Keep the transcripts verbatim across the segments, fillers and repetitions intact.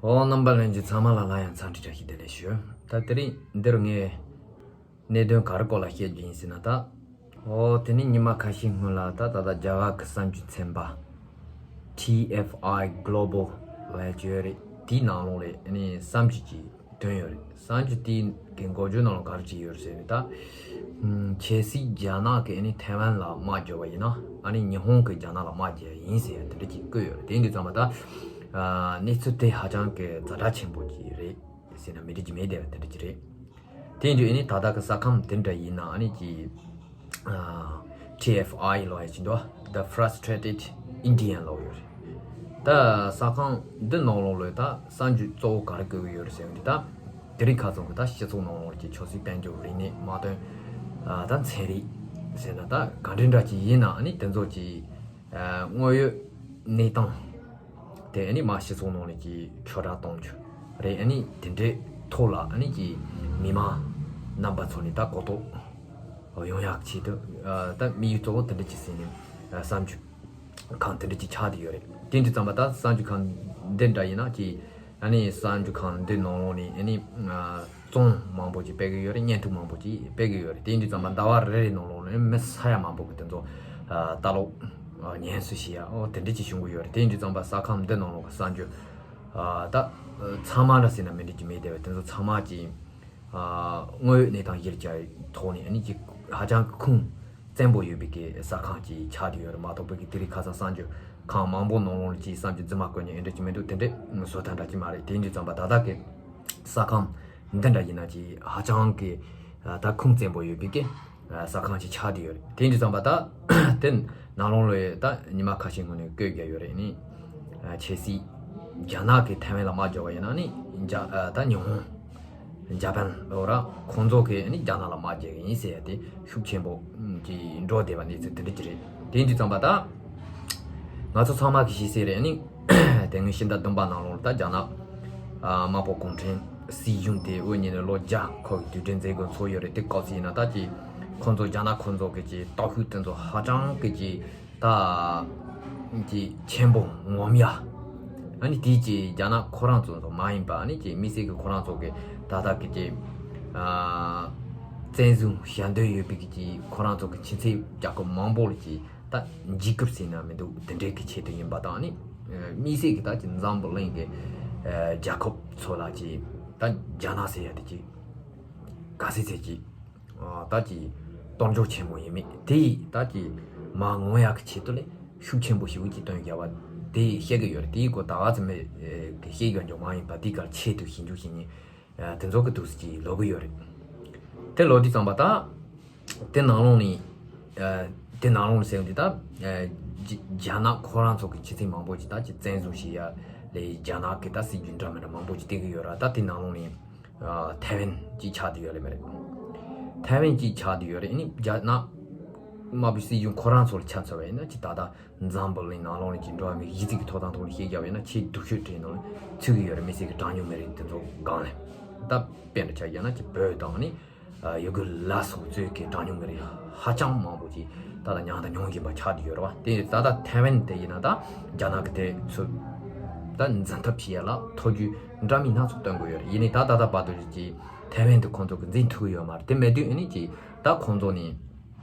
ཨོ། རྣམ་པ་ལྷན་རྒྱས་ཚང་མ་ལ་སླར་ཡང་འཚམས་འདྲི་བཀྲ་ཤིས་བདེ་ལེགས་ཞུ། ད་དེ་རིང་འདིར་ངས་གནད་དོན་ག་རེ་སྐོར་ལ་བཤད་རྒྱུ་ཡིན་ཟེར་ན། ད་ཨོ་དེ་ནི་ཉི་མ་ཁ་ཤས་སྔོན་ལ་ད་ད་ལྟ་རྒྱ་གར་གྱི་གསར་འགྱུར་ཚན་པ་ཊི་ཨེཕ་ཨའི་གྷི་ལོ་བལ་ལབ་ཡ་ཅིག་ཡོད་རེད། དེའི་ནང་ལོགས་ལ་ཨ་ནི་གསར་འགྱུར་ཅིག་ཐོན་ཡོད་རེད། གསར་འགྱུར་དེའི་གི་འགོ་བརྗོད་ནང་ལ་ག་རེ་བྲིས་ཡོད་རེད་ཟེར་ན། ད་ཨམ་གལ་སྲིད་རྒྱ་ནག་གིས་ཨ་ནི་ཐའེ་ཝན་ལ་དམག་རྒྱག་པ་ཡིན་ན། ཨ་ནི་ཉི་ཧོང་གིས་རྒྱ་ནག་ལ་དམག་རྒྱག་ཡ་ཡིན་ཟེར་ཡ་དེ་འདྲ་ཅིག་བཀོད་ཡོད་རེད། དེ་ཡིན་དུས་ཙམ་པ་ད་ཨ་གནས་ཚུལ་དེ་ཧ་ཅང་གི་ཛ་དྲག་ཆེན་པོ་ཅིག་རེད་ཟེར་ན་མི་འགྲིག་གི་མེད་བསྡད་པ་དེ་འདྲ་ཅིག་རེད། དེ་ཡིན་དུས་ཨ་ནི་ད་ལྟ་གི་ས་ཁམས་དེ་འདྲ་ཡིན་ན། ཨ་ནི་ཅིག་ཨ་ཊི་ཨེཕ་ཨའི་ལབ་ཡ་ཅིག་འདུག The Frustrated Indian ལབ་ཡོད་རེད། ད་ས་ཁམས་འདི་ནང་ལོགས་ལ་ད་གསར་འགྱུར་གཙོ་བོ་ག་རེ་བཀོད་ཀྱི་ཡོད་རེད་ཟེར་བ་འདི། ད་དེ་རིང་ཁ་སང་གི་ད་སྤྱི་ཚོགས་ནང་ལོགས་ཀྱི་ཆབ་སྲིད་དཔལ་འབྱོར་རིག་གནས་དམག་དོན། ཨ་ད་ཚན་རིག་ཟེར་ན་ད་ག་འདྲ་འདྲ་ཅིག་ཡིན་ན། ཨ་ནི་དེ་ཚོ་ཅིག་ཨ་དངོས་ཡོད་གནས་སྟངས་དེ་ཨ་ནི་མར་སྤྱི་ཚོགས་ནང་ལ་ཅིག་ཁྱབ་བསྒྲགས་གཏོང་རྒྱུ་རེད། ཨ་ནི་དེ་འདྲའི་ཐོག་ལ་ཨ་ནི་ཅིག་མི་མང་རྣམ་པ་ཚོ་ནས་ད་གོ་རྟོགས་ཡོང་ཡག་ཆེད་དུ། ཨ་ད་དམིགས་ཡུལ་གཙོ་བོ་དེ་འདྲ་ཅིག་ཟིན་ནས་ཨ་གསར་འགྱུར་ཁང་དེ་འདྲ་ཅིག་ཆགས་བསྡད་ཡོད་རེད། དེ་འདྲ་ཙམ་པ་ད་གསར་འགྱུར་ཁང་འདི་འདྲ་ཡིན་ན་ཅིག་ཨ་ནི་གསར་འགྱུར་ཁང་འདི་ནང་ལོགས་ནས་ཨ་ནི་ཨ་རྩོམ་མང་པོ་ཅིག་སྤེལ་གི་ཡོད་རེད། བརྙན་ཐུང་མང་པོ་ཅིག་སྤེལ་གི་ཡོད་རེད། དེ་འདྲ་ཙམ་པ་ཟླ་བ་རེ་རེ་ནང་ལོགས་ནས་མི་ས་ཡ་མང་པོ་གི་དེ་ཚོ་ཨ་ལྟ་ཀློག་ཨ་ཉན་གསོ་བྱེད་ཡ་ཨོ་དེ་འདྲ་ཅིག་བྱུང་གི་ཡོད་རེད། དེ་འདྲ་ཙམ་པ་ས་ཁམས་འདི་ནང་ལོགས་གི་གསར་འགྱུར་ཨ་ད་ཨ་ཚང་མ་འདྲ་ཟེར་ན་མི་འགྲིག་གི་མེད་བསྡད་པ་དེ་ཚོ་ཚང་མ་ཅིག་ཨ་དངོས་ཡོད་གནས་སྟངས་གཞིར་བཞག་ཐོག་ནས་ཨ་ནི་ཅིག་ཧ་ཅང་གི་ཁུངས་བཙན་པོ་ཡོད་པའི་གི་གསར་ཁང་ཅིག་ཆགས་བསྡད་ཡོད་རེད་མ་གཏོགས། བོད་ཀྱི་དེ་རིང་ཁ་སང་གསར་འགྱུར་ཁང་མང་པོ་ནང་ལོགས་ལ་ཅིག་གསར་འགྱུར་རྫུན་མ་བཀོད་མཁན་ཨེ་འདྲ་ཅིག་མི་འདུག་དེ་འདྲའི་བཟོ་ལྟ་འདྲ་ཅིག་མ་རེད། དེ་འདྲ་ཙམ་པ་ད་ལྟ་གི་གསར་ཁང་འདི་འདྲ་ཡིན་ན་ཅིག་ཧ་ཅང་གི་ད་ཁུངས་བཙན་པོ་ཡོད་པའི་གི་གསར་ཁང་ཅིག་ཆགས་བསྡད་ཡོད་རེད། དེ་འདྲ་ཙམ་པ་ད་དེ་ནང་ལོགས་ལ་ད་ཉི་མ་ཁ་ཤས་སྔོན་ནས་བཀོད་རྒྱ་ཡོད་རེད། ནི་ཆབ་སྲིད་རྒྱ་ནག་གིས་ཐའེ་ཝན་ལ་དམག་རྒྱག་པ་ཡིན་ན་ནི་རྒྱ་ཨ་ད་ཉི་ཧོང་། འཇར་པན་ལོ་ར་ཁོང་ཚོ་གིས་ནི་རྒྱ་ནག་ལ་དམག་རྒྱག་གི་ཡིན་ཟེར་ཡ་དེ་ཤུགས་ཆེན་པོ་གི་འགྲོ་བསྡད་པ་གནས་ཚུལ་དེ་འདྲ་ཅིག་རེད། དེ་འདྲ་ཙམ་པ་ད་ང་ཚོ་ཚང་མ་གིས་ཤེས་གསལ་རེད། ནི་དེ་སྔོན་ཕྱི་ཟླ་བདུན་པ་ནང་ལོགས་ད་རྒྱ་ནག་ཨ་དམར་པོ་གུང་ཁྲན་སྲིད་གཞུང་དེ་དབུ་བརྙེས་ནས་ལོ་བརྒྱ་འཁོར་བའི་དུས་དྲན་མཛད་སྒོ་ཚོགས་ཡོད་རེད། དེ་སྐབས་སུ་ཡིན་ན་ད་ཅིག་ཁོང་ཚོ་རྒྱ་ནག་ཁོང་ཚོ་གི་ཅིག་སྟོབས་ཤུགས་དེ་ཚོ་ཧ་ཅང་གི་ཅིག་ད་ཅིག་ཆེན་པོ་ངོམ་ཡ། ཨ་ནི་དེའི་ཅིག་རྒྱ་ནག་ཁོ་རང་ཚོ་ཚོ་མ་ཡིན་པ། ཨ་ནི་ཅིག་དམིགས་བསལ་གྱི་ཁོ་རང་ཚོ་གི་ད་ལྟ་གི་ཅིག་ཨ་བཙན་བཟུང་བྱ་འདོད་ཡོད་པའི་གི་ཅིག་ཁོ་རང་ཚོ་གི་ཕྱི་སེམས་རྒྱལ་ཁབ་མང་པོ་ལ་ཅིག་ད་འཇིགས་སྐུལ་ཟེར་ན་མི་འདུག་དེ་འདྲའི་གི་ཆེད་དུ་ཡིན་པ་དང་། ཨ་ནི་དམིགས་བསལ་གྱི་ད་ཅིག་འཛམ་བུ་གླིང་གི་ཨ་རྒྱལ་ཁབ་ཚོ་ལ་ཅིག་ད་རྒྱ་ནག་ཟེར་ཡ་དེ་ཅིག་ག་ཚད་ཚད་ཅིག་ཨ་ད་ཅིག་གཏོར་འཇོག་ཆེན་མོ་ཡིན་མིན་དེ་ཡིས་ད་ཅིག་མ་ངོམ་ཡག་གི་ཆེད་དུ་ལས་ཤུགས་ཆེན་པོ་ཞེ་པོ་ཅིག་བཏོན་བཞག་པ་དེ་བཤད་ཀྱི་ཡོད་རེད། དེའི་སྐོར་ད་ག་ཚོད་མེད་ཀྱི་བཤད་རྒྱུ་མང་ཡིན་པ་དེའི་སྐོར་ཆེད་དུ་ཞིབ་འཇུག་བྱེད་མཁན་ཨ་དེ་ཚོ་གི་འདུག་སེ་ཅིག་ལབ་ཀྱི་ཡོད་རེད། དེ་ལབ་དུས་ཙམ་པ་ད་དེ་ནང་ལོགས་ནས་ཨ་དེ་ནང་ལོགས་ནས་ཟེར་བ་འདི་ད་ཨ་རྒྱ་རྒྱ་ནག་ཁོ་རང་ཚོ་གི་ཕྱི་སེམས་མང་པོ་ཅིག་ད་ཅིག་བཙན་བཟུང་བྱེད་ཡ་ལས་རྒྱ་ནག་གི་ད་སྲིད་ཇུས་འདྲ་མི་འདྲ་མང་པོ་ཅིག་བསྟན་གྱི་ཡོད་ར། ད་དེ་ནང་ལོགས་ནས་ཨ་ཐའེ་ཝན་གཅིག་ཆགས་བསྡད་ཡོད་ལེ་མ་རེད། ཐའེ་ཝན་གཅིག་ཆགས་བསྡད་ཡོད་རེད། ཨ་ནི་རྒྱ་ནག་དམར་པོའི་སྲིད་གཞུང་ཁོ་རང་ཚོ་ལ་ཆ་མཚོན་པ་ཡིན་ན་ཅིག་ད་ལྟ་འཛམ་བུ་གླིང་ནང་ལོགས་ནས་ཅིག་འགྲོ་བ་མིའི་གཞི་རྩའི་གི་ཐོབ་ཐང་ཐོག་ནས་བཤད་རྒྱབ་ཡིན་ན་ཆེས་སྡུག་ཤོས་གྲས་ནང་ཚུད་ཀྱི་ཡོད་རེད། དམིགས་བསལ་གྱི་གྲངས་ཉུང་མི་རིགས་དེ་ཚོ་སྒང་ལ། ད་དཔེ་འདྲ་ཆ་བཞག་ན་ཅིག་བོད་དང་ནི་ཡུ་གུར་ལ་སོགས་གཙོས་ཀྱི་གྲངས་ཉུང་མི་རིགས་ཧ་ཅང་མང་པོ་ཅིག་ད་ལྟ་མྱངས་དང་མྱོང་བཞིན་པ་ཆགས་བསྡད་ཡོད་རེད་བ། དེ་ད་ལྟ་ཐའེ་ཝན་དེ་ཡིན་ན་ད་རྒྱ་ནག་གི་དེ་ཚོ་ད་འཛིན་ཐབས་བྱེད་ཡ་ལ་ཐོ་རྒྱུ་འདྲ་མིན་སྣ་ཚོགས་སྟོན་དགོས་ཡོད་རེད། ཡིན་ནའི་ད་ད་ལྟ་བར་དུ་ཅིག་ཐའེ་ཝན་དེ་ཁོང་ཚོ་གི་འཛིན་ཐུབ་ཀྱི་ཡོད་མ་རེད། དེ་མེད་དུས་ཨ་ནི་ཅིག་ད་ཁོང་ཚོ་ནི་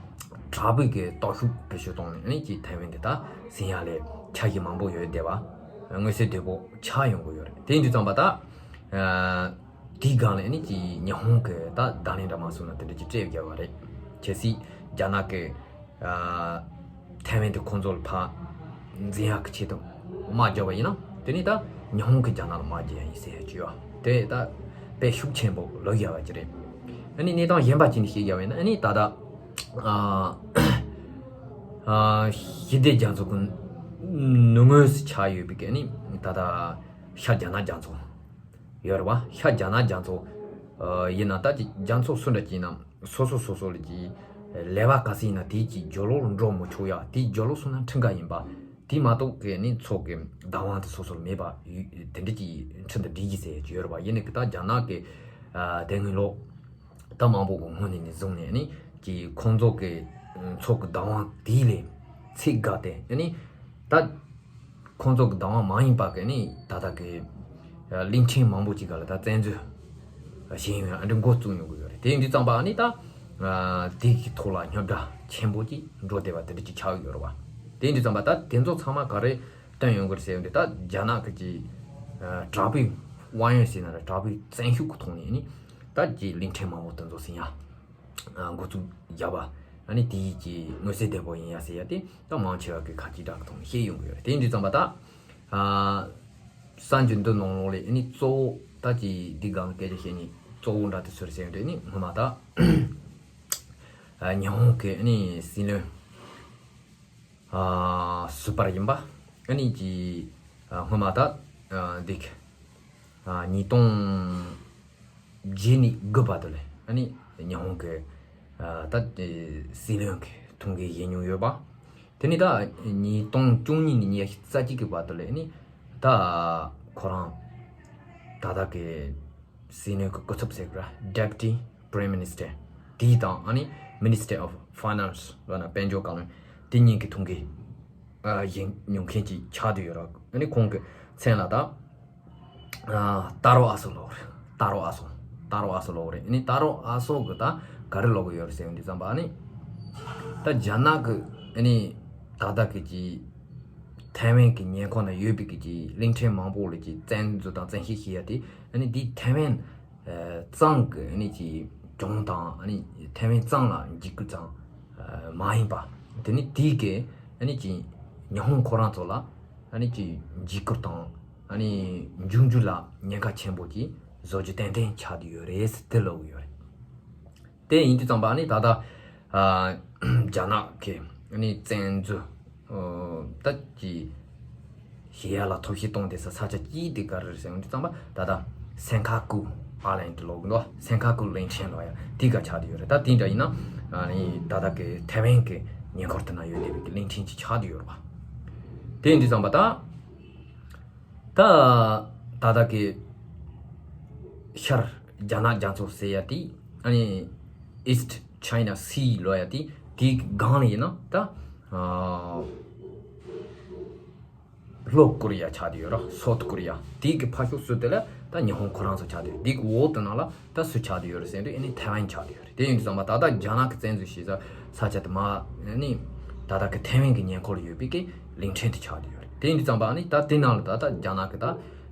དྲག་པོའི་གི་སྟོབས་ཤུགས་བེད་སྤྱོད་བཏང་ནས་ཨ་ནི་ཅིག་ཐའེ་ཝན་དེ་ད་ཟིན་ཡ་ལས་འཆར་གཞི་མང་པོ་ཡོད་བསྡད་པ། མངོན་གསལ་དོད་པོ་ཆགས་ཡོང་གི་ཡོད་རེད། དེ་ཡིན་དུས་ཙམ་པ་ད་ཨ་དེའི་སྒང་ལ་ཨ་ནི་ཅིག་ཉི་ཧོང་གི་ད་བརྡ་ལན་འདྲ་མ་སོང་ན་དེ་འདྲ་ཅིག་སྤྲད་བཞག་པ་རེད། གལ་སྲིད་རྒྱ་ནག་གི་ཨ་ཐའེ་ཝན་དེ་ཁོང་ཚོ་ལ་ཕར་འཛིན་ཡག་གི་ཆེད་དུ་དམག་རྒྱག་པ་ཡིན་ན། དེ་ནི་ད་ཉི་ཧོང་གི་རྒྱ་ནག་ལ་དམག་རྒྱག་ཡ་ཡིན་ཟེར་ཡ་ཅིག་ཡོད། དེ་ད་དཔེ་ཤུགས་ཆེན་པོ་ལབ་ཡ་བ་ཅིག་རེད། ཨ་ནི་གནས་སྟངས་གཞན་པ་ཅིག་ནས་བཤད་རྒྱབ་ཡིན་ན། ཨ་ནི་ད་ལྟ་ཨ་ཨ་ཞི་བདེ་རྒྱ་མཚོ་གི་ནུབ་ངོས་སུ་ཆགས་ཡོད་པའི་གི་ཨ་ནི་ད་ལྟ་ཤར་རྒྱ་ནག་རྒྱ་མཚོ་ཡོད་རེད་བ། ཤར་རྒྱ་ནག་རྒྱ་མཚོ་ཨ་ཡིན་ན་ད་ཅིག་རྒྱ་མཚོ་སུ་འདྲ་ཅིག་ཡིན་ན་སོ་སོ་སོ་སོ་ལ་ཅིག་ལས་པ་ག་ཚོད་ཡིན་ན་དེའི་ཅིག་རྒྱབ་ལོགས་ལ་འགྲོ་མི་ཆོག་ཡ། དེའི་རྒྱབ་ལོགས་སོང་ན་ཁྲིམས་འགལ་ཡིན་པ། དེ་མ་གཏོགས་གི་ནི་ཚོགས་ཀྱི་བདག་དབང་དེ་སོ་སོར་མེད་པ་ཡུ་དེ་འདྲ་ཅིག་ཁྲིམས་དང་འགལ་གྱི་ཟེར་གྱི་ཡོད་རེད་བ། ཡིན་ནའི་གི་ད་རྒྱ་ནག་གི་ཨ་དེ་སྔོན་ལོག་ད་མང་པོ་གི་སྔོན་ནས་ནས་བཟུང་ནས་ནི་ཀྱི་ཁོང་ཚོ་གི་ཚོགས་ཀྱི་བདག་དབང་དེ་ལས་ཚིག་འགལ་ཏེ་ནི་ད་ཁོང་ཚོ་གི་བདག་དབང་མ་ཡིན་པ་གི་ནི་ད་ལྟ་གི་ གླིང་ཕྲན་མང་པོ་ཅིག་ག་ལ་ད་བཙན་འཛུལ་བྱས་ཡོང་ཡ་འདྲ་འགོ་བཙུགས་ཡོང་གི་ཡོད་རེད། དེ་ཡིན་དུས་ཙམ་པ་ཨ་ནི་ད་དེ་གི་ཐོག་ལ་རྙོག་དྲ་ཆེན་པོ་ཅིག་འགྲོ་བསྡད་པ་དེ་འདྲ་ཅིག་ཆགས་ཡོད་རེད་བ། དེ་ཡིན་དུས་ཙམ་པ་ད་དེ་ཚོ་ཚང་མ་ག་རེ་བཏོན་ཡོང་གི་རེད་ཟེར་ཡོང་དུས། ད་རྒྱ་ནག་གི་ཅིག་དྲག་པོའི་དབང་ཡོད་ཟེར་ན་ར་དྲག་པོའི་བཙན་ཤུགས་ཀྱི་ཐོག་ནས་ནི་ད་ཅིག་གླིང་ཕྲན་མང་པོ་དེ་ཚོ་ཟིན་ཡ། འགོ་ཚུགས་བརྒྱབ་པ། ཨ་ནི་དེའི་ཀྱི་མངོན་གསལ་དོད་པོ་ཡིན་ཡ་ཟེར་ཡ་དེ་ད་མང་ཆེ་བ་གི་ཁ་ཅིག་དྲག་གི་ཐོག་ནས་བཤད་ཡོང་གི་ཡོད་རེད། དེ་ཡིན་དུས་ཙམ་པ་ད་གསར་འགྱུར་འདི་ནང་ལོགས་ལས་ཨ་ནི་གཙོ་བོ་ད་ཀྱི་འདི་སྒང་སྐད་ཆ་བཤད་ནི་གཙོ་བོ་འདྲ་དེ་ཚོ་རེད་ཟེར་ཡོང་དུས་ནི་སྔོན་མ་ད་ཉི་ཧོང་གི་ཨ་ནི་སྲིད་བློན་སུ་པར་ཡིན་པ། ཨ་ནི་ཀྱི་སྔོན་མ་ད་འདི་ཉིས་སྟོང་བརྒྱད་ནས་དགུ་བར་དུ་ལས་ཨ་ནི་ཉི་ཧོང་གི་ད་སྲིད་བློན་གྱི་ཐུགས་འགན་བཞེས་མྱོང་ཡོད་པ། དེ་ནི་ད་ཉིས་སྟོང་བཅུ་གཉིས་ནས་ཉི་ཤུ་རྩ་གཅིག་གི་བར་དུ་ལས་ནི་ད་ཁོ་རང་ད་ལྟ་གི་སྲིད་བློན་གྱི་སྐུ་ཚབ་ཟེར་གི་ར། Deputy Prime Minister དེའི་དང་ཨ་ནི་Minister of Finance ལབ་ན་དཔལ་འབྱོར་བཀའ་བློན་དེ་གཉིས་ཀྱི་ཐུགས་འགན་བཞེས་མྱོང་མཁན་ཅིག་ཆགས་བསྡད་ཡོད་ར། ཨ་ནི་ཁོང་གི་མཚན་ལ་ད་ཏཱ་རོ་ཨ་སོ་ལབ་རེད། ཏཱ་རོ་ཨ་སོ། ཏཱ་རོ་ཨ་སོ་ལབ་རེད། ཨ་ནི་ཏཱ་རོ་ཨ་སོ་གི་ད་ག་རེ་ལབ་གི་ཡོད་རེད་ཟེར་ཡོང་དུས་ཙམ་པ་ཨ་ནི་ད་རྒྱ་ནག་གི་ཨ་ནི་ད་ལྟ་གི་ཀྱི་ཐའེ་ཝན་གྱི་ཉེ་འཁོར་ན་ཡོད་པའི་གི་ཀྱི་གླིང་ཕྲན་མང་པོ་ལ་ཀྱི་བཙན་འཛུལ་དང་བཙན་ཤེད་བྱེད་ཡ་དེ་ཨ་ནི་འདི་ཐའེ་ཝན་གཙང་གི་ཨ་ནི་ཀྱི་གྱོང་དང་ཨ་ནི་ཐའེ་ཝན་གཙང་ལ་འཇིགས་སྐུལ་ཙམ་མ་ཡིན་པ། དེ་ནི་དེའི་གི་ཨ་ནི་ཀྱི་ཉི་ཧོང་ཁོ་རང་ཚོ་ལ་ཨ་ནི་ཀྱི་འཇིགས་སྐུལ་དང་ཨ་ནི་འབྱུང་འགྱུར་ལ་ཉེན་ཁ་ཆེན་པོ་ཅིག་བཟོ་རྒྱུ་ཏན་ཏན་ཆགས་བསྡད་ཡོད་རེད་ཟེར་དེ་ལབ་ཡོད་རེད། དེ་ཡིན་དུས་ཙམ་པ་ནི་ད་ལྟ་རྒྱ་ནག་གི་ནི་བཙན་འཛུལ་ད་ཀྱི་ཞེ་ཡ་ལ་ཐོབ་ཤེས་གཏོང་བསྡད་ས་ས་ཆ་གཅིག་དེ་ག་རེ་རེད་ཟེར་ཡོང་དུས་ཙམ་པ་ད་ལྟ་སན་ཁ་ཀུ་ཨ་ལན་ཏི་ལོག་འདུག་སན་ཁ་ཀུ་གླིང་ཕྲན་ལོག་ཡ་དེ་ག་ཆགས་བསྡད་ཡོད་རེད། ད་དེ་འདྲ་ཡིན་ན་ནི་ད་ལྟ་གི་ཐའེ་ཝན་གི་ཉེ་འཁོར་དེ་ན་ཡོད་བསྡད་པའི་གི་གླིང་ཕྲན་གཅིག་ཆགས་བསྡད་ཡོད་རེད་པ། དེ་ཡིན་དུས་ཙམ་པ་ད། ད་ད་ལྟ་གི་ཤར་རྒྱ་ནག་རྒྱ་མཚོ་ཟེར་ཡ་དེ་ཨ་ནི་East China Sea ལབ་ཡ་དེ་དེའི་སྒང་ལ་ཡིན་ན་ད་ལྷོ་ཀོ་རི་ཡ་ཆགས་བསྡད་ཡོད་ར། སའུ་ཐི་ཀོ་རི་ཡ་དེའི་གི་ཕ་ཕྱོགས་སུ་དེ་ལ་ད་ཉི་ཧོང་ཁོ་རང་ཚོ་ཆགས་བསྡད་ཡོད། དེའི་གི་འོག་དེ་ནང་ལ་ད་སུ་ཆགས་བསྡད་ཡོད་རེད་ཟེར་དུས་ཨ་ནི་ཐའེ་ཝན་ཆགས་བསྡད་ཡོད་རེད། དེ་ཡིན་དུས་ཙམ་པ་ད་ལྟ་རྒྱ་ནག་གི་བཙན་འཛུལ་བྱེད་ས་ས་ཆ་དེ་མ་ནི་ད་ལྟ་གི་ཐའེ་ཝན་གི་ཉེ་འཁོར་ལ་ཡོད་པའི་གི་གླིང་ཕྲན་དེ་ཆགས་བསྡད་ཡོད་རེད། དེ་ཡིན་དུས་ཙམ་པ་ནི་ད་དེ་ནང་ལ་ད་ལྟ་རྒྱ་ནག་གི་ད་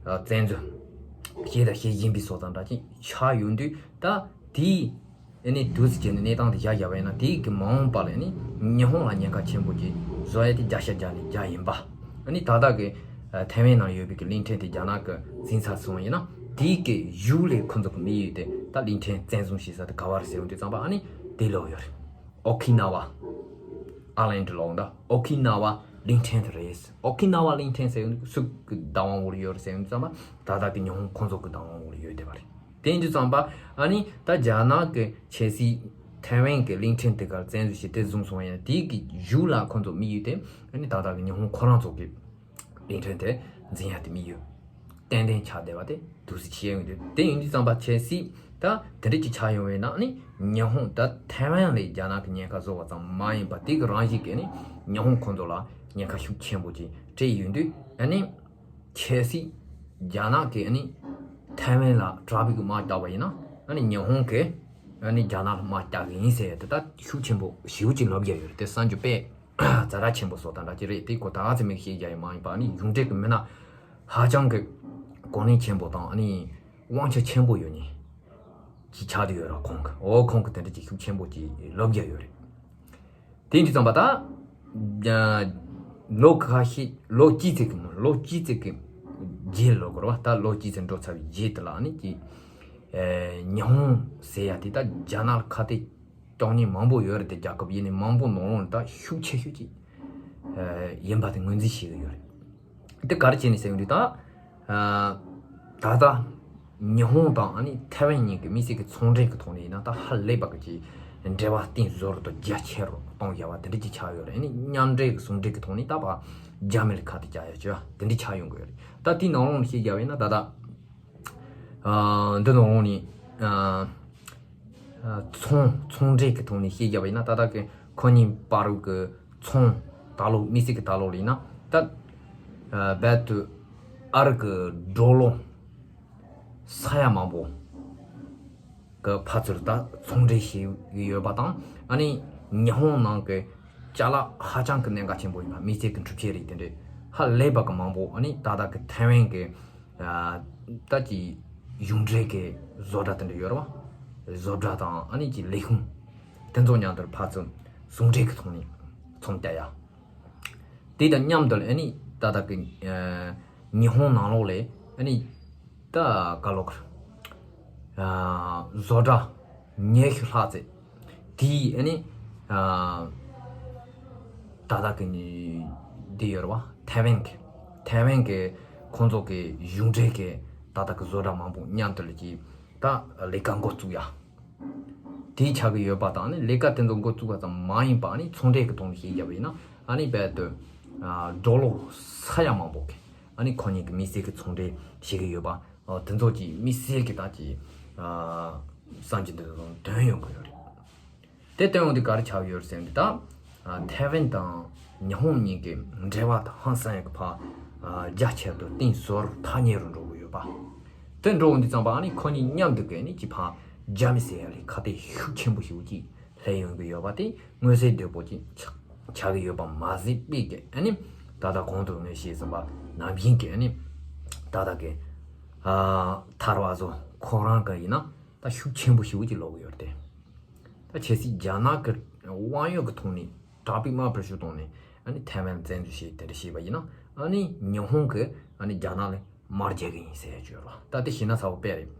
བཙན་འཛུལ་བྱས་ད་བྱེད་བཞིན་པའི་བཟོ་ལྟ་འདྲ་ཅིག་ཆགས་ཡོང་དུས་ད་དེའི་ཨ་ནི་དུས་ཚོད་བྱས་ནས་གནས་སྟངས་དེ་བཞག་བཞག་པ་ཡིན་ན་དེའི་གི་མ་འོངས་པ་ལ་ནི་ཉི་ཧོང་ལ་ཉེན་ཁ་ཆེན་པོ་ཅིག་བཟོ་ཡ་དེ་བརྒྱ་ཆ་བརྒྱ་ནས་བརྒྱ་ཡིན་པ། ཨ་ནི་ད་ལྟ་གི་ཐའེ་ཝན་ནང་ཡོད་པའི་གི་གླིང་ཕྲན་དེ་རྒྱ་ནག་གི་འཛིན་ཚར་སོང་ཡིན་ན་དེའི་གི་གཞུག་ལས་ཁོ་ཚོ་གི་དམིགས་ཡུལ་དེ་ད་གླིང་ཕྲན་བཙན་བཟུང་བྱེད་ས་དེ་ག་བ་རེད་ཟེར་ཡོང་དུས་ཙམ་པ་ཨ་ནི་དེ་ལོག་ཡོད་རེད། ཨོ་ཁི་ན་ཝ་ཨ་ལན་ཏི་ལོག་འདུག་ཨོ་ཁི་ན་ཝ་གླིང་ཕྲན་དེ་རེད། ཨོ་ཁི་ན་ཝ་གླིང་ཕྲན་ཟེར་ཡོང་དུས་སུ་གི་བདག་དབང་འོག་ལ་ཡོད་རེད་ཟེར་ཡོང་དུས་ཙམ་པ་ད་ལྟ་གི་ཉི་ཧོང་ཁོ་ཚོ་གི་བདག་དབང་འོག་ལ་ཡོད་བསྡད་པ་རེད། དེ་ཡིན་དུས་ཙམ་པ་ཨ་ནི་ད་རྒྱ་ནག་གི་ཆབ་སྲིད་ཐའེ་ཝན་གྱི་གླིང་ཕྲན་དེ་གར་བཙན་འཛུལ་བྱས་ཏེ་བཟུང་སོང་ཡང་དེའི་གི་གཞུག་ལ་ཁོ་ཚོ་དམིགས་ཡུལ་དེ་ཨ་ནི་ད་ལྟ་གི་ཉི་ཧོང་ཁོ་རང་ཚོ་གི་གླིང་ཕྲན་དེ་འཛིན་ཡ་དེ་དམིགས་ཡུལ་ཏན་ཏན་ཆགས་བསྡད་པ་དེ་འདུག་སེ་བྱས་ཡོང་དུས། དེ་ཡིན་དུས་ཙམ་པ་ཆབ་སྲིད་ད་དེ་འདྲ་ཅིག་ཆགས་ཡོང་བས་ན་ཨ་ནི་ཉི་ཧོང་ད་ཐའེ་ཝན་ལ་རྒྱ་ནག་གི་ཉེན་ཁ་བཟོ་བ་ཙམ་མ་ཡིན་པ་དེ་གི་རང་བཞིན་གྱིས་ནི་ཉི་ཧོང་ཁོ་ཚོ་ལ་ཉེན་ཁ་ཤུགས་ཆེན་པོ་ཅིག་སྤྲད་ཡོང་དུས་ཨ་ནི། གལ་སྲིད་རྒྱ་ནག་གིས་ཨ་ནི་ཐའེ་ཝན་ལ་དྲག་པོའི་དམག་བཏང་བ་ཡིན་ན་ཨ་ནི་ཉི་ཧོང་གིས་ཨ་ནི་རྒྱ་ནག་ལ་དམག་རྒྱག་གི་ཡིན་ཟེར་ཡ་དེ་ད་ཤུགས་ཆེན་པོ་ཞེ་པོ་ཅིག་ལབ་རྒྱུ་ཡོད་རེད། དེ་གསར་འགྱུར་དཔེ་ཛ་དྲག་ཆེན་པོ་བཟོ་སྟངས་འདྲ་ཅིག་རེད། དེ་ཁོ་ད་ག་ཚོད་མིག་ཤེས་རྒྱ་ཡི་མ་ཡིན་པ་ཨ་ནི་གཞུང་འབྲེལ་གྱི་མི་སྣ་ཧ་ཅང་གི་གོ་གནས་ཆེན་པོ་དང་ཨ་ནི་དབང་ཆ་ཆེན་པོ་ཡོད་ནི་ཅིག་ཆགས་བསྡད་ཡོད་ར། ཁོང་གི་འོ་ཁོང་གི་དེ་འདྲ་ཅིག་ཤུགས་ཆེན་པོ་ཅིག་ལབ་རྒྱུ་ཡོད་རེད། དེ་ཡིན་དུས་ཙམ་པ་ད་ལོ་ཁ་ཤས་ལོ་གཅིག་ཙམ་གྱི་ལོ་གཅིག་ཙམ་གྱི་རྗེས་ལོ་གོ་ར་བ། ད་ལོ་གཅིག་ཙམ་འགྲོ་ཚར་བའི་རྗེས་དེ་ལ་ནི་ཀྱི་ཉི་ཧོང་ཟེར་ཡ་དེ་ད་རྒྱ་ནག་ལ་ཁ་གཏད་གཏོང་མཁན་མང་པོ་ཡོད་རེད་དེ། རྒྱལ་ཁབ་ཡིན་ནའི་མང་པོ་ནང་ལོགས་ནས་ད་ཤུགས་ཆེ་ཤོས་ཅིག་ཡིན་པ་དེ་ངོས་འཛིན་བྱེད་ཀྱི་ཡོད་རེད། འདི་ག་རེ་བྱས་ནས་ཟེར་ཡོང་དུས་ད། ད་ལྟ་ཉི་ཧོང་དང་ཨ་ནི་ཐའེ་ཝན་གཉིས་ཀྱི་དམིགས་བསལ་གྱི་ཚོང་འབྲེལ་གྱི་ཐོག་ནས་ཡིན་ན་ད་ཧ་ལས་པ་གི་ཅིག་འབྲེལ་བ་གཏིང་ཟབ་རུ་དང་རྒྱ་ཆེ་རུ་གཏོང་བཞག་པ་དེ་འདྲ་ཅིག་ཆགས་ཡོད་རེད། ཨ་ནི་མཉམ་འབྲེལ་གྱི་ཟུང་འབྲེལ་གྱི་ཐོག་ནས་ད་ཕར་རྒྱ་མི་ལ་ཁ་གཏད་བཅག་ཡ་ཅིག་དེ་འདྲ་ཆགས་ཡོང་གི་ཡོད་རེད། ད་དེའི་ནང་ལོགས་ནས་བཤད་རྒྱུ་ཡིན་ན་ད་ལྟ། འདི་ནང་ལོགས་ནས་ཚོང་ཚོང་འབྲེལ་གྱི་ཐོག་ནས་བཤད་རྒྱུ་ཡིན་ན་ད་ལྟ་གི་ཁོ་གཉིས་བར་གྱི་ཚོང་ད་ལོ་དམིགས་བསལ་གྱི་ད་ལོ་ལ་ཡིན་ན་ད་རྦད་དེ་ཨ་རི་གི་ཌོ་ལར་ ས་ཡ་མང་པོ་གི་ཕར་ཚུར་ད་ཚོང་འབྲེལ་བྱེད་ཀྱི་ཡོད་པ་དང་། ཨ་ནི་ཉི་ཧོང་ནང་གི་ཅ་ལག་ཧ་ཅང་གི་གནད་འགག་ཆེན་པོ་ཡིན་པ། དམིགས་བསལ་གྱི་འཕྲུལ་ཆས་རིགས་དེ་འདྲས་ཧ་ལས་པ་གི་མང་པོ། ཨ་ནི་ད་ལྟ་གི་ཐའེ་ཝན་གི་ད་ཀྱི་གཞུང་འབྲེལ་གྱི་བཟོ་གྲྭ་དེ་འདྲ་ཡོད་རེད་བ། བཟོ་གྲྭ་དང་ཨ་ནི་ཀྱི་ལས་ཁུངས་དེ་ཚོ་མཉམ་དུ་ཕར་ཚུར་ཟུང་འབྲེལ་གྱི་ཐོག་ནས་ཚོང་རྒྱག་ཡ། དེ་དང་མཉམ་དུ་ཨ་ནི་ད་ལྟ་གི་ཉི་ཧོང་ནང་ལོགས་ལ་ཨ་ནི་ད་ག་ལོག་བཟོ་གྲྭ་ཉི་ཤུ་ལྷག་ཙམ། དེ་ཨ་ནི་ད་ལྟ་གི་འདི་ཡོད་རེད་བ། ཐའེ་ཝན་གི་ཐའེ་ཝན་གི་ཁོང་ཚོ་གི་གཞུང་འབྲེལ་གི་ད་ལྟ་གི་བཟོ་གྲྭ་མང་པོ་མཉམ་དུ་ལ་ཀྱི་ད་ལས་ཀ་འགོ་བཙུགས་ཡ། དེ་ཆགས་ཀྱི་ཡོད་པ་དང་། ཨ་ནི་ལས་ཀ་དེ་ཚོ་འགོ་བཙུགས་པ་ཙམ་མ་ཡིན་པ། ཨ་ནི་ཚོང་འབྲེལ་གི་ཐོག་ནས་བཤད་རྒྱབ་པ་ཡིན་ན། ཨ་ནི་རྦད་དེ་ཌོ་ལར་ས་ཡ་མང་པོ་གི་ཨ་ནི་ཁོ་གཉིས་ཀྱི་དམིགས་བསལ་གྱི་ཚོང་འབྲེལ་བྱེད་ཀྱི་ཡོད་པ། དེ་ཚོ་གྱི་དམིགས་བསལ་གྱི་ད་ཀྱི་བསམ་གྱི་འདུག་དང་དོན་ཡོང་གི་ཡོད་རེད། དེ་དོན་ཡོང་དུས་ག་རེ་ཆགས་ཡོད་ཟེར་ན། ད་ཐའེ་ཝན་དང་ཉི་ཧོང་གཉིས་ཀྱི་འབྲེལ་བ་དང་ཧང་སང་ཡག་གི་ཕར་རྒྱ་ཆེར་དུ་གཏིང་ཟབ་རུ་ཐག་ཉེ་རུ་འགྲོ་གི་ཡོད་པ། དེ་འགྲོ་འོང་དུས་ཙམ་པ་ཨ་ནི་ཁོ་གཉིས་མཉམ་དུ་གི་ཨ་ནི་ཀྱི་ཕར་རྒྱ་མི་ཟེར་ཡ་ལས་ཁ་གཏད་ཤུགས་ཆེན་པོ་ཞིག་ཅིག་སླེབས་ཡོང་གི་ཡོད་པ་དེ་མངོན་གསལ་དོད་པོ་ཅིག་ཆགས་ཀྱི་ཡོད་པ་མ་ཟད། པའི་གི་ཨ་ནི་ད་ལྟ་གོང་དུ་ངས་བཤད་ཟིན་པ་ནང་བཞིན་གྱི་ཨ་ནི་ད་ལྟ་གི་ཐར་བ་བཟོ་ཁོ་རང་གི་ཡིན་ན་ད་ཤུགས་ཆེན་པོ་ཞིག་ཅིག་ལོག་གི་ཡོད་རེད་དེ། ད་ཆབ་སྲིད་རྒྱ་ནག་གི་དབང་ཡོད་ཀྱི་ཐོག་ནས་དྲག་པོའི་དམག་བེད་སྤྱོད་བཏང་ནས་ཨ་ནི་ཐའེ་ཝན་བཙན་འཛུལ་བྱས་དེ་འདྲ་བྱས་པ་ཡིན་ན། ཨ་ནི་ཉི་ཧོང་གིས་ཨ་ནི་རྒྱ་ནག་ལ་དམག་རྒྱག་གི་ཡིན་ཟེར་ཡ་བརྗོད་རོགས། ད་དེ་ཤེས་ན་ཚ་བོ་དཔེ་རེད།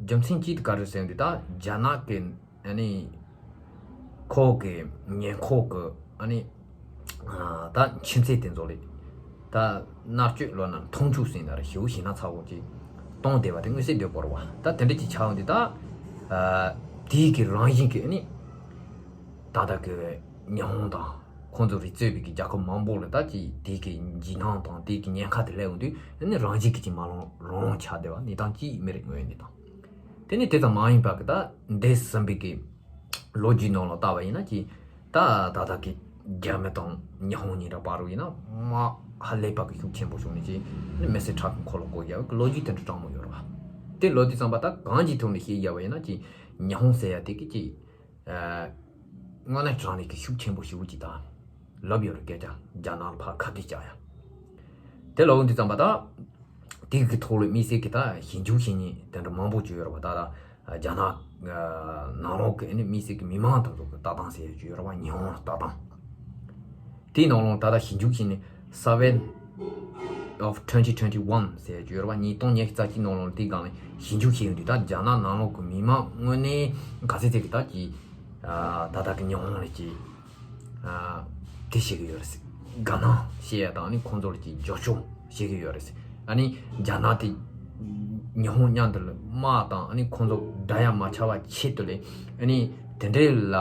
རྒྱུ་མཚན་ཅིག་དེ་ག་རེ་ཟེར་འདི་ད་རྒྱ་ནག་གི་ཨ་ནི་ཁོ་གི་ཉེ་འཁོར་གི་ཨ་ནི་ད་ཁྱིམ་མཚེས་དེ་ཚོ་ལ་ད་མནར་གཅོད་ལོ་ན་མཐོང་ཆུང་ཟིན་ད་རེ་ཞེ་པོ་ཤེས་ན་ཚ་བོ་ཅིག་གཏོང་བསྡད་པ་དེ་མངོན་གསལ་དོད་པོ་རེད་བ། ད་དེ་འདྲ་ཅིག་ཆགས་འདི་ད་དེའི་གི་རང་བཞིན་གི་ཨ་ནི་ད་ལྟ་གི་ཉི་ཧོང་དང་ཁོང་ཚོ་རིགས་གཙོས་པའི་གི་རྒྱལ་ཁབ་མང་པོ་ལ་ད་ཀྱི་དེ་གི་འཇིགས་སྣང་དང་དེ་གི་ཉེན་ཁ་དེ་སླེབས་འོང་དུས་ཨ་ནི་རང་བཞིན་གི་ཅིག་མ་ལོང་རང་ཆགས་བསྡད་པ་གནས་སྟངས་ཅིག་མི་རིགས་ངོས་ནས་དང་། དེ་ནི་དེ་ཙམ་མ་ཡིན་པ་གི་ད་འདས་ཟིན་པའི་གི་ལོ་རྒྱུས་ནང་ལ་བལྟ་བ་ཡིན་ན་ཀྱི་ད་ད་ལྟ་གི་རྒྱ་མི་དང་ཉི་ཧོང་གཉིས་ཀ་བར་དུ་ཡིན་ན་མ་ཧ་ལས་པ་གི་ཤུགས་ཆེན་པོ་བྱུང་ནས་ཀྱི་ནི་མི་སེར་ཁྲག་གི་འཁོར་ལོ་བསྐོར་ཡག་གི་ལོ་རྒྱུས་དེ་འདྲ་དྲང་མོ་ཡོད་རེད་བ། དེ་ལོ་དུས་ཙམ་པ་ད་གང་གི་ཐོག་ནས་བཤད་ཡག་པ་ཡིན་ན་ཀྱི་ཉི་ཧོང་ཟེར་ཡ་དེ་གི་ཀྱི་དངོས་གནས་དྲང་གནས་ཀྱི་ཤུགས་ཆེན་པོ་ཞེ་པོ་ཅིག་དང་ལབ་ཡོད་རེད། སྐད་ཆ་རྒྱ་ནག་ལ་ཕར་ཁ་གཏད་བཅག་ཡ། དེ་ལབ་འོང་དུས་ཙམ་པ་ད་དེ་གི་ཐོག་ལ་དམིགས་བསལ་གྱི་ད་ཞིབ་འཇུག་བྱེད་མཁན་དེ་འདྲ་མང་པོ་ཅིག་ཡོད་རེད་བ། ད་ད་རྒྱ་ནག་ནང་ལོགས་ཀྱི་ཨ་ནི་དམིགས་བསལ་གྱི་མི་མང་དེ་ཚོ་གི་ལྟ་སྟངས་ཟེར་ཡ་ཅིག་ཡོད་རེད་བ། ཉི་ཧོང་ལ་ལྟ་སྟངས། དེའི་ནང་ལོགས་ད་ལྟ་ཞིབ་འཇུག་བྱས་ནས་Survey of twenty twenty-one ཟེར་ཡ་ཅིག་ཡོད་རེད་བ། ཉིས་སྟོང་ཉི་ཤུ་རྩ་གཅིག་ནང་ལོགས་དེའི་སྒང་ལ་ཞིབ་འཇུག་བྱས་ཡོང་དུས་ད་རྒྱ་ནག་ནང་ལོགས་ཀྱི་མི་མང་དངོས་གནས་ག་ཚད་ཚད་ཀྱི་ད་ཀྱི་ད་ལྟ་གི་ཉི་ཧོང་ལ་ཀྱི་དེ་བྱེད་ཀྱི་ཡོད་རེད་ཟེར། དགའ་སྣང་བྱེད་ཡ་དང་ཨ་ནི་ཁོང་ཚོ་ལ་ཀྱི་རྒྱབ་སྐྱོར་བྱེད་ཀྱི་ཡོད་རེད་ཟེར། ཨ་ནི་རྒྱ་ནག་དེ་ཉི་ཧོང་མཉམ་དུ་ལ་དམག་དང་ཨ་ནི་ཁོང་ཚོ་དགྲ་ཡ་མ་ཆགས་པ་ཆེད་དུ་ལས་ཨ་ནི་དེ་འདྲའི་ལ་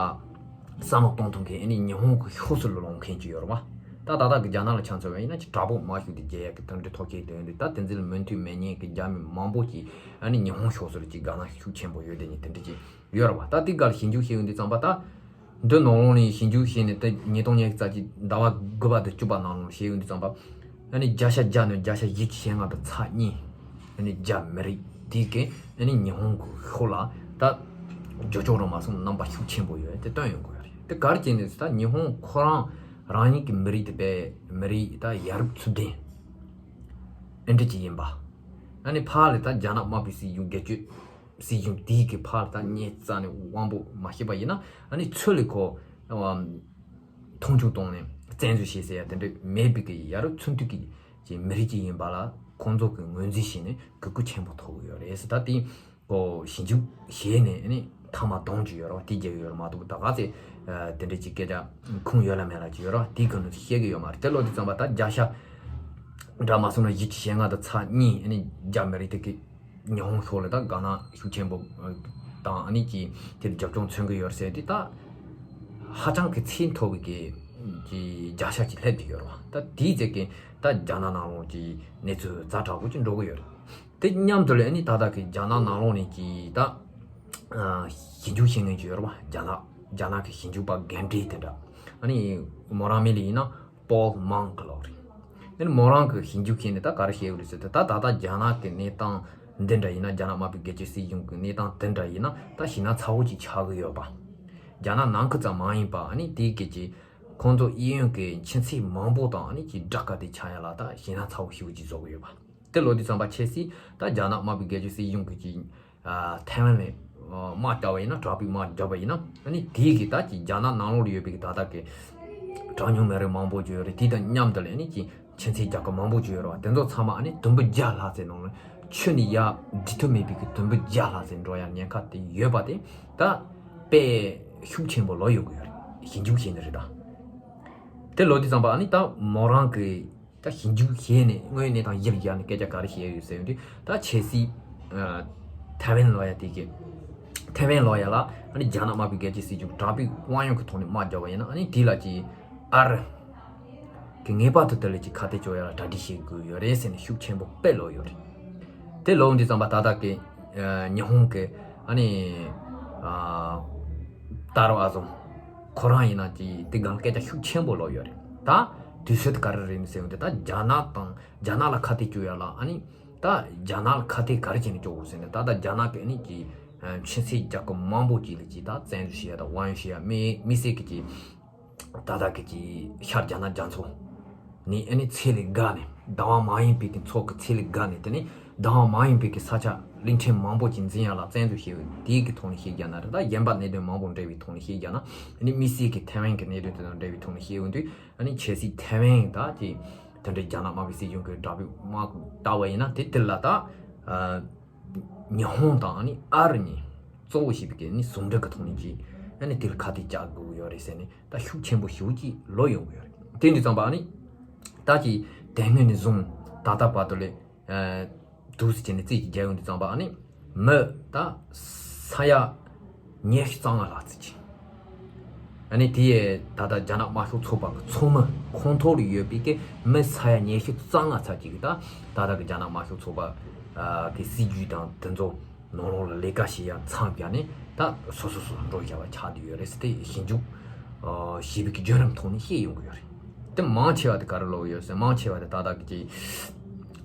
བསམ་བློ་གཏོང་ཐུབ་མཁན་ཨ་ནི་ཉི་ཧོང་གི་ཕྱོགས་སུ་ལ་ལོང་མཁན་ཅིག་ཡོད་རེད་བ། ད་ད་ལྟ་གི་རྒྱ་ནག་ལ་ཆ་མཚོན་པ་ཡིན་ན་ཅིག་དྲག་པོ་མ་ཞུགས་ཏེ་རྒྱལ་ཡག་གི་དོན་འགྲུལ་ཐོག་ཁེལ་དོན་འདི་ད་དེ་ཚོ་ལ་མོས་མཐུན་མེད་མཁན་གྱི་རྒྱ་མི་མང་པོ་ཅིག་ཨ་ནི་ཉི་ཧོང་ཕྱོགས་སུ་ལ་ཅིག་དགའ་སྣང་ཤུགས་ཆེན་པོ་ཡོད་དེ་ནི་དེ་འདྲ་ཅིག་ཡོད་རེད་བ། ད་དེ་གར་ཞིབ་འཇུག་བྱེད་ཡོང་དུས་ཙམ་པ་ད་འདི་ནང་ལོགས་ནས་ཞིབ་འཇུག་བྱས་ནས་ད་ཉིས་སྟོང་ཉི་ཤུ་རྩ་གཅིག་ཟླ་བ་དགུ་པ་དང་བཅུ་པ་ནང་ལོགས་བྱེད་ཡོང་དུས་ཙམ་པ་ཨ་ནི་བརྒྱ་ཆ་བརྒྱ་ནས་བརྒྱ་ཆ་བཞི་བཅུ་ཞེ་ལྔ་དང་ཚེག་གཉིས་ཨ་ནི་རྒྱ་མི་རིགས་དེ་གས་ཨ་ནི་ཉི་ཧོང་གི་ཕྱོགས་ལ་ད་རྒྱབ་སྐྱོར་རང་མ་སོང་རྣམ་པ་ཤུགས་ཆེན་པོ་ཡོད་དེ་སྟོན་ཡོང་གི་ཡོད་རེད། དེ་གར་བྱས་ནས་ད་ཉི་ཧོང་ཁོ་རང་རང་ཉིད་ཀྱི་མི་རིགས་དེ་པས་མི་རིགས་ད་ཡ་རབས་ཚུལ་ལྡན་ཨེ་འདྲ་ཅིག་ཡིན་པ། ཨ་ནི་ཕར་ལ་ད་རྒྱ་ནག་དམར་པོའི་སྲིད་གཞུང་སྒེར་གཅོད་སྲིད་གཞུང་དེའི་གི་ཕར་ད་ཉེ་རྩ་ནས་དབང་པོ་མ་ཤེས་པ་ཡིན་ན་ཨ་ནི་ཚུར་ལ་ཁོ་མཐོང་ཆུང་གཏོང་ནས་བཙན་འཛུལ་བྱེད་ཟེར་ཡ་དེ་འདྲ་མེད་པའི་གི་ཡ་རབས་ཚུལ་མཐུན་གྱི་གི་མི་རིགས་ཅིག་ཡིན་པ་ལ་ཁོང་ཚོ་གི་ངོས་འཛིན་བྱས་ནས་གུས་བཀུར་ཆེན་པོ་ཐོབ་གི་ཡོད་རེད་ཟེར། ད་དེ་ཁོ་ཞིབ་འཇུག་བྱས་ནས་ཨ་ནི་མཐའ་མ་གདོང་གི་ཡོད་རེད་བ། དེ་རྒྱག་གི་ཡོད་རེད་མ་གཏོགས་ད་ག་ཚད་དེ་འདྲ་ཅིག་སྐད་ཆ་ཁུངས་ཡོད་ལ་མེད་ལ་ཅིག་ཡོད་རེད་བ། དེའི་སྒང་ནས་བཤད་གི་ཡོད་མ་རེད། དེ་ལོ་དེ་ཙམ་པ་ད་བརྒྱ་ཆ་འདྲ་མ་སོང་ན་བཞི་བཅུ་ཞེ་ལྔ་དང་ཚེག་གཉིས་ཨ་ནི་རྒྱ་མི་རིགས་དེ་གི་ཉི་ཧོང་ཕྱོགས་ལ་ད་དགའ་སྣང་ཤུགས་ཆེན་པོ་དང་ཨ་ནི་ཀྱི་དེར་རྒྱབ་སྐྱོར་མཚོན་གྱི་ཡོད་ཟེར་དེ་ད་ཧ་ཅང་གི་ཚད་མཐོ་བའི་གི་གི་བརྒྱ་ཆ་ཅིག་སླེབས་བསྡད་ཡོད་རེད་བ། ད་དེའི་ཚད་ཀྱི་ད་རྒྱ་ནག་ནང་ལོགས་ཀྱི་གནས་ཚུལ་ཛ་དྲག་པོ་ཅིག་འགྲོ་གི་ཡོད་རེད། དེ་མཉམ་དུ་ལ་ཨ་ནི་ད་ལྟ་གི་རྒྱ་ནག་ནང་ལོགས་ནས་ཀྱི་ད་ཞིབ་འཇུག་བྱེད་མཁན་ཅིག་ཡོད་རེད་བ། རྒྱ་ནག་རྒྱ་ནག་གི་ཞིབ་འཇུག་པ་རྒན་གྲས་དེ་འདྲ་ཨ་ནི་མོ་རང་མི་ལ་ཡིན་ན་པོལ་མང་གི་ལོག་རེད། ཨ་ནི་མོ་རང་གི་ཞིབ་འཇུག་བྱས་ནས་ད་ག་རེ་བཤད་ཡོད་རེད་ཟེར་ད་ད་ད་ལྟ་རྒྱ་ནག་གི་གནས་སྟངས་ འདི་འདྲ་ཡིན་ན་རྒྱ་ནག་དམར་པོའི་སྒེར་གཅོད་སྲིད་གཞུང་གི་གནས་སྟངས་དེ་འདྲ་ཡིན་ན་ད་ཞེད་སྣང་ཚ་བོ་ཅིག་ཆགས་གི་ཡོད་པ། རྒྱ་ནག་ནང་ཁུལ་ཙམ་མ་ཡིན་པ་ཨ་ནི་དེའི་སྐད་ཀྱི་ཁོང་ཚོ་གཡས་གཡོན་གྱི་ཁྱིམ་མཚེས་མང་པོ་དང་ཨ་ནི་ཅིག་དགྲ་དཀར་དེ་ཆགས་ཡ་ལ་ད་ཞེད་སྣང་ཚ་བོ་ཞེ་པོ་ཅིག་བཟོ་གི་ཡོད་པ། དེ་ལོ་དུས་ཙམ་པ་ཆེ་སྲིད་ད་རྒྱ་ནག་དམར་པོའི་སྒེར་གཅོད་སྲིད་གཞུང་གི་ཅིག་ཐའེ་ཝན་ལ་དམག་རྒྱག་པ་ཡིན་ན། དྲག་པོའི་དམག་རྒྱག་པ་ཡིན་ན་ཨ་ནི་དེའི་གི་ད་ཅིག་རྒྱ་ནག་ནང་ལོགས་ལ་ཡོད་པའི་གི་ད་ལྟ་གི་གྲངས་ཉུང་མི་རིགས་མང་པོ་ཅིག་ཡོད་རེད། དེ་དང་མཉམ་དུ་ལ་ཨ་ནི་ཅིག་ཁྱིམ་མཚེས་རྒྱལ་ཁབ་མང་པོ་ཅིག་ཡོད་རེད་བ། དེ་ཚོ་ཚང་མ་ཨ་ནི་དུམ་བུ་བརྒྱ་ལྷག་ཙམ་ནང་ལ་ཁྱོན་ནས་ཡར་འགྲོ་ཐུབ་མེད་པའི་གི་དུམ་བུ་བརྒྱ་ལྷག་ཙམ་འགྲོ་ཡ་ཉེན་ཁ་དེ་ཡོད་པ་དེ་ད་དཔེ་ཤུགས་ཆེན་པོ་ལོག་ཡོང་གི་ཡོད་རེད། ཞིབ་འཇུག་བྱས་ནི་རེད་ད། དེ་ལོ་དུས་ཙམ་པ་ཨ་ནི་ད་མོ་རང་གི་ད་ཞིབ་འཇུག་བྱས་ནས་དངོས་ཡོད་གནས་སྟངས་གཞིར་བཞག་ནས་སྐད་ཆ་ག་རེ་བཤད་ཡོད་ཟེར་ཡོང་དུས་ད་ཆེ་སྲིད་ཐའེ་ཝན་ལབ་ཡ་དེ་གི་ཐའེ་ཝན་ལབ་ཡ་ལ་ཨ་ནི་རྒྱ་ནག་དམར་པོའི་སྒེར་གཅོད་སྲིད་གཞུང་དྲག་པོའི་དབང་ཡོད་ཀྱི་ཐོག་ནས་དམག་རྒྱག་པ་ཡིན་ན་ཨ་ནི་དེ་ལ་ཅིག་ཨ་རི་གི་ངེས་པར་དུ་དེ་ལ་ཅིག་ཁ་གཏད་གཅོག་ཡ་ལ་གྲ་སྒྲིག་བྱེད་དགོས་ཡོད་རེད་ཟེར་ནས་ཤུགས་ཆེན་པོ་དཔེ་ལོག་ཡོད་རེད། དེ་ལོག་འདི་ཙམ་པ་ད་ལྟ་གི་ཉི་ཧོང་གི་ཨ་ནི་ཏཱ་རོ་ཨ་ཟོ་ཁོ་རང་ཡིན་ན་ཅིག་དེ་སྒང་སྐད་ཆ་ཤུགས་ཆེན་པོ་ལོག་ཡོད་རེད། ད་དུས་ཚོད་ག་རེ་རེད་ཟེར་ཡོང་དུས་ད་རྒྱ་ནག་དང་རྒྱ་ནག་ལ་ཁ་གཏད་གཅོག་ཡ་ལ་ཨ་ནི་ད་རྒྱ་ནག་ལ་ཁ་གཏད་ག་རེ་བྱས་ནས་གཅོག་དགོས་ཟེར་ནས་ད་ལྟ་རྒྱ་ནག་གི་ཨ་ནི་ཅིག་ཕྱི་སྲིད་རྒྱལ་ཁབ་མང་པོ་ཅིག་ལ་ཅིག་ད་བཙན་འཛུལ་བྱེད་ཡ་དང་དབང་ཡོད་བྱེད་ཡ་དམིགས་བསལ་གྱི་ཅིག་ད་ལྟ་གི་ཅིག་ཤར་རྒྱ་ནག་རྒྱ་མཚོ་ནི་ཨ་ནི་ཚད་ལས་བརྒལ་ནས་བདག་དབང་མ་ཡིན་པའི་གི་མཚོ་གི་ཚད་ལས་བརྒལ་ནས་དེ་ནི་བདག་དབང་མ་ཡིན་པའི་གི་ས་ཆ་གླིང་ཕྲན་མང་པོ་ཅིག་འཛིན་ཡ་ལ་བཙན་འཛུལ་བྱས་ཡོད། དེའི་གི་ཐོག་ནས་བཤད་རྒྱ་ན་རེད། ད་གཞན་པ་གནད་དོན་མང་པོ་འབྲེལ་བའི་ཐོག་ནས་བཤད་རྒྱ་ན་ཨ་ནི་དམིགས་བསལ་གྱི་ཐའེ་ཝན་གྱི་གནད་དོན་དེ་དང་འབྲེལ་བའི་ཐོག་ནས་བཤད་ཡོང་དུས་ཨ་ནི་ཆེ་སྲིད་ཐའེ་ཝན་ད་ཅིག་དེ་འདྲའི་རྒྱ་ནག་དམར་པོའི་སྲིད་གཞུང་གི་དྲག་པོའི་དམག་ལྟ་བ་ཡིན་ན་དེ་དེ་ལ་ད་ཉི་ཧོང་དང་ཨ་ནི་ཨ་རི་གཉིས་གཙོ་བོ་བྱས་པའི་གི་ཨ་ནི་ཟུང་འབྲེལ་གྱི་ཐོག་ནས་ཅིག་ཨ་ནི་དེ་ལ་ཁ་གཏད་བཅག་དགོས་ཀྱི་ཡོད་རེད་ཟེར་ནས་ད་ཤུགས་ཆེན་པོ་ཞེ་པོ་ཅིག་ལོག་ཡོང་གི་ཡོད་རེད། དེ་འདི་ཙམ་པ་ཨ་ནི་ད་ཅིག་དེ་སྔོན་ནས་བཟུང་ད་ལྟ་བར་དུ་ལས་འདུག་སེ་བྱས་ནས་རྩིས་ཀྱི་རྒྱལ་ཡོངས་འདི་ཙམ་པ་ཨ་ནི་མི་ད་ས་ཡ་ཉི་ཤུ་རྩ་ལྔ་ལྷག་ཙམ་ཅིག་ཨ་ནི་དེ་ཡས་ད་ལྟ་རྒྱ་ནག་དམར་ཤོག་ཚོགས་པ་གི་ཚོགས་མི་ཁོངས་གཏོགས་ལ་ཡོད་པའི་གི་མི་ས་ཡ་ཉི་ཤུ་རྩ་ལྔ་ཙམ་ཅིག་གི་ད་ད་ལྟ་གི་རྒྱ་ནག་དམར་ཤོག་ཚོགས་པ་གི་སྲིད་ཇུས་དང་དེ་ཚོ་ནང་ལོགས་ལ་ལས་ཀ་བྱེད་ཡ་མཚམས་བཞག་ནས་ད་སོ་སོ་སོ་སོ་འགྲོ་བཞག་པ་ཆགས་བསྡད་ཡོད་རེད་ཟེར་ཏེ་ཞིབ་འཇུག་བྱས་པའི་གི་བརྒྱུད་རིམ་ཐོག་ནས་ཤེས་ཡོང་གི་ཡོད་རེད། དེ་མང་ཆེ་བ་དེ་ག་རེ་ལབ་ཡོད་ཟེར་མང་ཆེ་བ་དེ་ད་ལྟ་གི་ཅིག་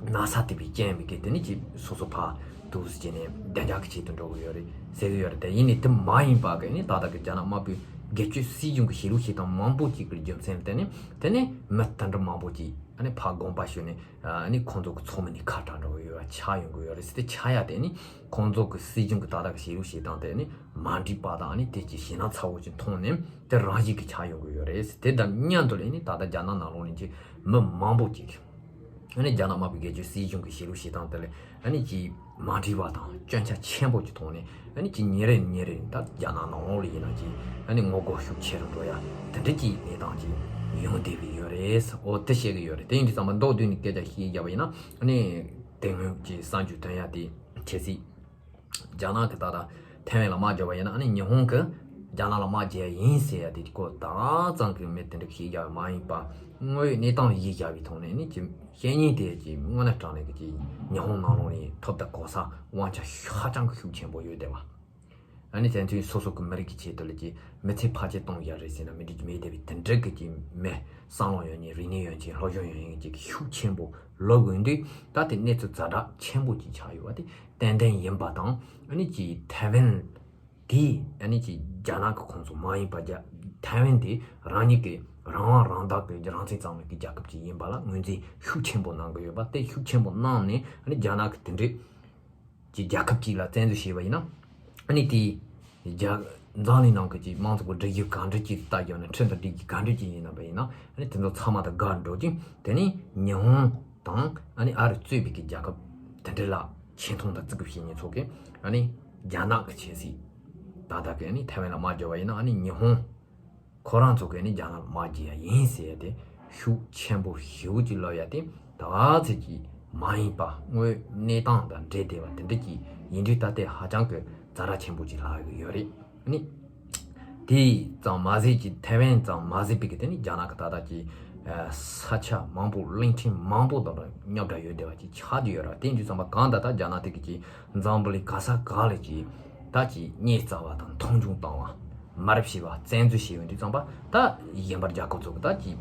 ན་ཚ་དེ་བའི་རྐྱེན་བའི་གི་དེ་ནི་ཅིག་སོ་སོ་ཕར་འདུག་སེ་བྱས་ནས་བདེ་འཇགས་ཀྱི་ཆེད་དུ་འགྲོ་གི་ཡོད་རེད་ཟེར་གི་ཡོད་རེད། དེ་ཡིན་ནའི་དེ་མ་ཡིན་པ་གི་ནི་ད་ལྟ་གི་རྒྱ་ནག་དམར་པོའི་སྒེར་གཅོད་སྲིད་གཞུང་གི་བྱེད་ལུགས་བྱེད་སྟངས་མང་པོ་ཅིག་གི་རྒྱུ་མཚན་དེ་ནི་དེ་ནི་མི་དེ་འདྲ་མང་པོ་ཅིག་ཨ་ནི་ཕར་དགོངས་པ་ཞུས་ནས་ཨ་ནི་ཁོང་ཚོ་གི་ཚོགས་མི་ནས་ཁ་གྲག་འགྲོ་གི་ཡོད་པ་ཆགས་ཡོང་གི་ཡོད་རེད་ཟེར་ཏེ་ཆགས་ཡ་དེ་ནི་ཁོང་ཚོ་གི་སྲིད་གཞུང་གི་ད་ལྟ་གི་བྱེད་ལུགས་བྱེད་སྟངས་དེ་ནི་མ་འགྲིག་པ་དང་ཨ་ནི་དེ་ཅིག་ཞེད་སྣང་ཚ་བོ་ཅིག་མཐོང་ནས་དེ་རང་བཞིན་གྱི་ཆགས་ཡོང་གི་ཡོད་རེད། དེ་དང་མཉམ་དུ་ལ་ཨ་ནི་ད་ལྟ་རྒྱ་ནག་ནང་ལོགས་ནས་ཅིག་མི་མང་པོ་ཅིག་ཨ་ནི་རྒྱ་ནག་དམར་པོའི་སྒེར་གཅོད་སྲིད་གཞུང་གི་བྱེད་ལུགས་བྱེད་སྟངས་དེ་ལ་ཨ་ནི་ཅིག་མ་འགྲིག་པ་དང་སྐྱོན་ཆ་ཆེན་པོ་ཅིག་མཐོང་ནས་ཨ་ནི་ཅིག་ཉིན་རེ་ཉིན་རེ་ད་རྒྱ་ནག་ནང་ལོགས་ལ་ཡིན་ན་ཅིག་ཨ་ནི་ངོ་རྒོལ་ཤུགས་ཆེ་རུ་འགྲོ་ཡ་དེ་འདྲ་ཅིག་གནས་སྟངས་ཅིག་ཡོང་བསྡད་པའི་ཡོད་རེད། འོ་དེ་བཤད་གི་ཡོད་རེད། དེ་ཡིན་དུས་ཙམ་པ་མདོར་བསྡུས་ནས་སྐད་ཆ་ཞིག་བརྒྱབ་པ་ཡིན་ན་ཨ་ནི་དེ་སྔོན་གྱི་གསར་འགྱུར་ཐོན་ཡ་དེ་ཁྱེད་ཚིག་རྒྱ་ནག་གི་ད་ལྟ་ཐའེ་ཝན་ལ་དམག་རྒྱག་པ་ཡིན་ན་ཨ་ནི་ཉི་ཧོང་གི་རྒྱ་ནག་ལ་དམག་རྒྱག་ཡིན་ཟེར་ཡ་དེ་ཁོ་ད་ཙམ་གི་མི་དེ་འདྲ་གི་ཞིག་རྒྱག་པ་མ་ཡིན་པ་དངོས་ཡོད་གནས་སྟངས་ལ་གཞི་བཞག་པའི་ཐོག་ནས་ནི་ཅི་བཤད་ཉེས་དེ་ཅི་དངོས་གནས་དྲང་གནས་ཀྱི་ཅི་ཉི་ཧོང་ནང་ལོགས་ནས་ཐོབ་ཐང་གོ་ས་དབང་ཆ་ཧ་ཅང་གི་ཤུགས་ཆེན་པོ་ཡོད་བསྡད་པ། ཨ་ནི་བཙན་བྱོལ་སོ་སོ་གི་མི་རིགས་ཀྱི་ཆེད་དུ་ལ་ཅི་མི་ཚེ་ཕལ་ཆེར་གཏོང་ཡ་རེད་ཟེར་ན་མི་འགྲིག་མེད་བསྡད་པའི་དེ་འདྲ་གི་ཅི་མི་བསམ་བློ་ཡོད་མཁན་རིག་གནས་ཡོད་མཁན་སློབ་སྦྱོང་ཡོད་མཁན་ཅིག་ཤུགས་ཆེན་པོ་ལོག་ཡོང་དུས་ད་དེ་གནས་ཚུལ་ཛ་དྲག་ཆེན་པོ་ཅིག་ཆགས་ཡོད་པ་དེ་ཏན་ཏན་ཡིན་པ་དང་ཨ་ནི་ཅི་ཐའེ་ཝན་དེ་ཨ་ནི་ཅི་རྒྱ་ནག་གི་ཁོངས་སུ་མ་ཡིན་པ་རྒྱ་ཐའེ་ཝན་དེ་རང་ཉིད་ཀྱི་རང་དབང་རང་བདག་གི་རང་བཙན་གཙང་མའི་གི་རྒྱལ་ཁབ་ཅིག་ཡིན་པ་ལ་ངོས་འཛིན་ཤུགས་ཆེན་པོ་གནང་གི་ཡོད་པ་དེ་ཤུགས་ཆེན་པོ་གནང་ནས་ཨ་ནི་རྒྱ་ནག་གི་དེ་འདྲའི་ཀྱི་རྒྱལ་ཁབ་ཅིག་ལ་བཙན་འཛུལ་བྱས་པ་ཡིན་ན་ཨ་ནི་དེའི་རྒྱ་འཛམ་གླིང་ནང་གི་ཅིག་མང་གཙོ་གི་སྒྲིག་གཞི་ག་འདྲ་ཅིག་ལྟ་རྒྱུ་ན་ཁྲིམས་དང་སྒྲིག་གཞི་ག་འདྲ་ཅིག་ཡིན་ན་པ་ཡིན་ན་ཨ་ནི་དེ་ཚོ་ཚང་མ་དང་འགལ་འགྲོ་ཅིང་དེ་ནི་ཉི་ཧོང་དང་ཨ་ནི་ཨ་རི་གཙོས་པའི་གི་རྒྱལ་ཁབ་དེ་འདྲ་ལ་ཆེ་མཐོང་དང་བརྩི་གི་བྱེད་མཁན་ཚོ་གི་ཨ་ནི་རྒྱ་ནག་གི་ཆེ་སྲིད་ད་ལྟ་གི་ཨ་ནི་ཐའེ་ཝན་ལ་དམག་རྒྱག་པ་ཡིན་ན་ཨ་ནི་ཉི་ཧོང་ཁོ་རང་ཚོ་གིས་ནི་རྒྱ་ནག་དམག་རྒྱག་ཡ་ཡིན་ཟེར་ཡ་དེ་ཤུགས་ཆེན་པོ་ཞེ་པོ་ཅིག་ལབ་ཡ་དེ་ད་ཚོད་ཀྱི་མ་ཡིན་པ་དངོས་གནས་སྟངས་དང་འབྲེལ་བསྡད་པ་དེ་འདྲ་ཅིག་ཡིན་དུས་ད་ལྟའི་ཧ་ཅང་གི་ཛ་དྲག་ཆེན་པོ་ཅིག་ལྷག་གི་ཡོད་རེད། ནི་དེ་ཙམ་མ་ཟད་ཀྱི་ཐའེ་ཝན་ཙམ་མ་ཟད་པའི་གི་དེ་ནི་རྒྱ་ནག་གི་ད་ལྟ་ཀྱི་ས་ཆ་མང་པོ་གླིང་ཕྲན་མང་པོ་དང་རྙོག་དྲ་ཡོད་བསྡད་པ་ཅིག་ཆགས་བསྡད་ཡོད་ར། དེ་འདྲ་ཙམ་པ་གང་ལྟར་ད་རྒྱ་ནག་དེ་གི་ཀྱི་འཛམ་བུ་གླིང་ག་ས་ག་ལ་ཀྱི་ད་ཀྱི་གཉེན་རྩ་བ་དང་མཐོང་ཆུང་བཏང་བ་མ་རབས་བྱས་པ་བཙན་འཛུལ་བྱས་ཡོང་དུས་ཙམ་པ་ད་གཞན་པར་རྒྱལ་ཁབ་ཚོ་གི་ད་ཀྱི་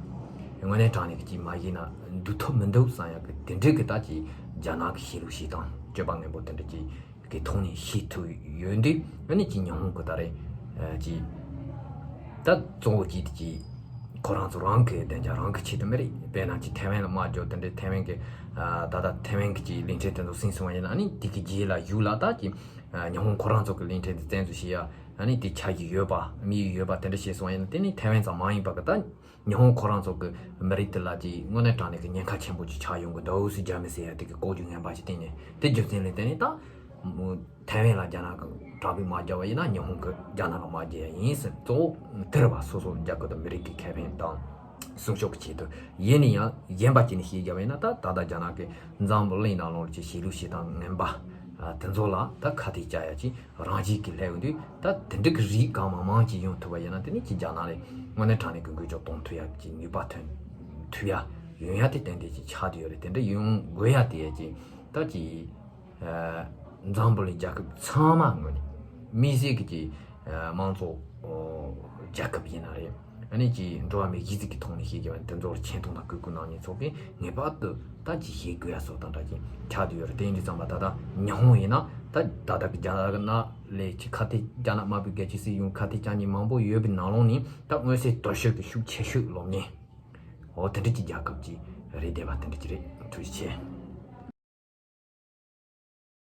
དངོས་གནས་དྲང་གནས་ཀྱི་ཀྱི་མ་ཡིན་ན་འདུག་ཐུབ་མི་འདུག་བསམ་ཡག་གི་དེ་འདྲའི་གི་ད་ཀྱི་རྒྱ་ནག་གི་བྱེད་ལུགས་བྱེད་སྟངས་ སྤྱོད་པ་ངན་པོ་དེ་འདྲ་ཅིག་གི་ཐོག་ནས་ཤེས་ཐུབ་ཡོད་དུས། ཨ་ནི་ཅིག་ཉི་ཧོང་གི་ད་རེད། ཨ་ཅིག་ད་གཙོ་བོ་གཅིག་དེ་ཅིག་ཁོ་རང་ཚོ་རང་གི་བདེ་འཇགས་རང་གི་ཆེད་དུ་མི་རེད། དཔེར་ན་ཅིག་ཐའེ་ཝན་ལ་དམག་རྒྱག་དེ་འདྲའི་ཐའེ་ཝན་གི་ཨ་ད་ལྟ་ཐའེ་ཝན་གི་ཅིག་གླིང་ཕྲན་དེ་ཚོ་ཟིན་སོང་བ་ཡིན་ན། ཨ་ནི་དེ་གི་རྗེས་ལ་གཞུག་ལ་ད་ཅིག་ཨ་ཉི་ཧོང་ཁོ་རང་ཚོ་གི་གླིང་ཕྲན་དེ་བཙན་འཛུལ་བྱེད་ཡ། ཨ་ནི་དེ་ཆ་རྒྱུས་ཡོད་པ་དམིགས་ཡུལ་ཡོད་པ་དེ་འདྲ་བྱས་སོང་བ་ཡིན་ན། དེ་ནི་ཐའེ་ཝན་ཙམ་མ་ཡིན་པ་གི་ད་ཉི་ཧོང་ཁོ་རང་ཚོ་གི་མི་རིགས་དེ་ལ་ཅིག་དངོས་གནས་དྲང་གནས་ཀྱི་ཉེན་ཁ་ཆེན་པོ་ཅིག་ཆགས་ཡོང་གི་འདུག་ཟེར། རྒྱ་མི་ཟེར་ཡ་དེ་གི་ལྐོག་ཇུས་ངན་པ་ཅིག་བཏིང་ནས། དེ་རྒྱུ་མཚན་ལ་བརྟེན་ནས་ད་ཐའེ་ཝན་ལ་རྒྱ་ནག་གི་དྲག་པོས་དམག་རྒྱབ་པ་ཡིན་ན་ཉི་ཧོང་གི་རྒྱ་ནག་ལ་དམག་རྒྱག་ཡ་ཡིན་ཟེར། གཙོ་བོ་དེ་རེད་པ། སོ་སོ་རྒྱལ་ཁབ་དང་མི་རིགས་ཀྱི་ཁེ་ཕན་དང་སྲུང་སྐྱོབ་ཀྱི་ཆེད་དུ། ཡིན་ན་ཡང་གཞན་པ་ཅིག་ནས་བཤད་རྒྱབ་པ་ཡིན་ན། ད་ད་ལྟ་རྒྱ་ནག་གི་འཛམ་བུ་གླིང་ནང་ལོགས་ཀྱི་གཞིས་ལུས་སྤྱི་དང་ངན་པ་ཨ་དེ་ཚོ་ལ་ད་ཁ་གཏད་བཅག་ཡ་ཅིག་རང་བཞིན་གྱིས་སླེབས་ཡོང་དུས། ད་དེ་འདྲ་གི་རིགས་གང་མང་མང་ཅིག་ཡོང་ཐུབ་པ་ཡིན་ན། དེ་ནི་ཅིག་རྒྱ་ནག་ལ་དངོས་གནས་དྲང་གནས་ཀྱི་འགུལ་སྐྱོད་གཏོང་ཐུབ་ཡ་ཅིག་ནུས་པ་ཐོན་ཐུབ་ཡ་ཡོང་ཡ་དེ་ཏན་ཏན་ཅིག་ཆགས་བསྡད་ཡོད་རེད། དེ་འདྲ་ཡོང་དགོས་ཡ་དེ་ཅིག་ད་ཅིག་ཨ་འཛམ་བུ་གླིང་རྒྱལ་ཁབ་ཚང་མ་ངོས་ནས། དམིགས་བསལ་གྱི་ཅིག་ཨ་དམངས་གཙོ་ཨོ་རྒྱལ་ཁབ་ཡིན་ན་རེད། ཨ་ནི་ཅིག་འགྲོ་བ་མིའི་གཞི་རྩའི་གི་ཐོག་ནས་བཤད་རྒྱུ་ཡིན་ན། དེ་ཚོར་ཆེ་མཐོང་དང་གུས་བཀུར་གནང་མཁན་ཚོ་གིས་ངེས་པར་དུ་ད་ཅིག་ཤེས་དགོས་ཡ་བཟོ་དང་འདྲ་ཅིག་ཆགས་བསྡད་ཡོད་རེད། དེ་ཡིན་དུས་ཙམ་པ་ད་ལྟ་ཉི་ཧོང་ཡིན་ན། ད་ད་ལྟ་གི་རྒྱ་ནག་ནང་ལས་ཅིག་ཁ་གཏད། རྒྱ་ནག་དམར་པོའི་རྒྱལ་སྤྱིའི་སྲིད་གཞུང་ཁ་གཏད་བཅག་མཁན་མང་པོ་ཡོད་པའི་ནང་ལོགས་ནས། ད་མངོན་གསལ་དོད་ཤོས་ཀྱི་ཤུགས་ཆེ་ཤོས་སློབ་གཉེར། འོ་དེ་འདྲ་ཅིག་རྒྱལ་ཁབ་ཅིག་རེད་བསྡད་པ་དེ་འདྲ་ཅིག་རེད། ཐུགས་རྗེ་ཆེ།